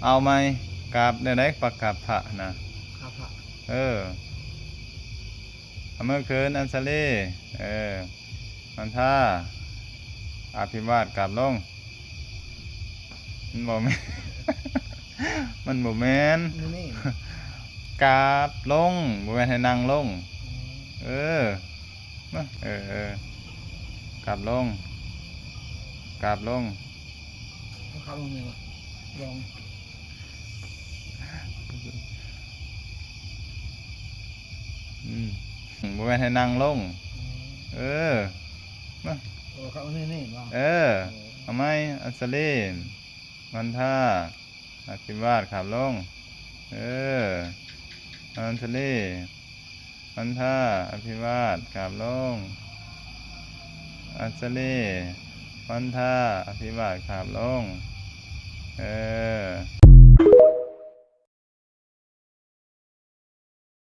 ເອົາໃໝ່. ກາບແນວໃດ? ປາກກາບພະນະ. ກາບພະ. ເອີ ເອົາມືຂຶ້ນ. ອັນຊະລີ. ເອີ ມັນທາ. ອະພິວາດ. ກາບລົງ. ມັນບໍ່ແມ່ນ ມັນບໍ່ແມ່ນ. ແນວນີ້. ກາບລົງ ບໍ່ແມ່ນໃຫ້ນັ່ງລົງ. ອໍ ເອີ ມາ ເອີ ເອີ ກາບລົງ ກາບລົງ. ເອົາຂາລົງນີ້ວະ ລົງ. ອືມ ບໍ່ແມ່ນໃຫ້ນັ່ງລົງ. ອໍ ເອີ ມາ ເອົາຂາລົງນີ້ ນີ້ບໍ່? ເອີ ເອີ ເອົາໃໝ່. ອັນຊະລີ. ມັນທາ. ອະພິວາດ. ກາບລົງ. ເອີ ອັນຊະລີ. ມັນທາ. ອະພິວາດ. ກາບລົງ. ອັນຊະລີ. ມັນທາ. ອະພິວາດ. ກາບລົງ. ເອີ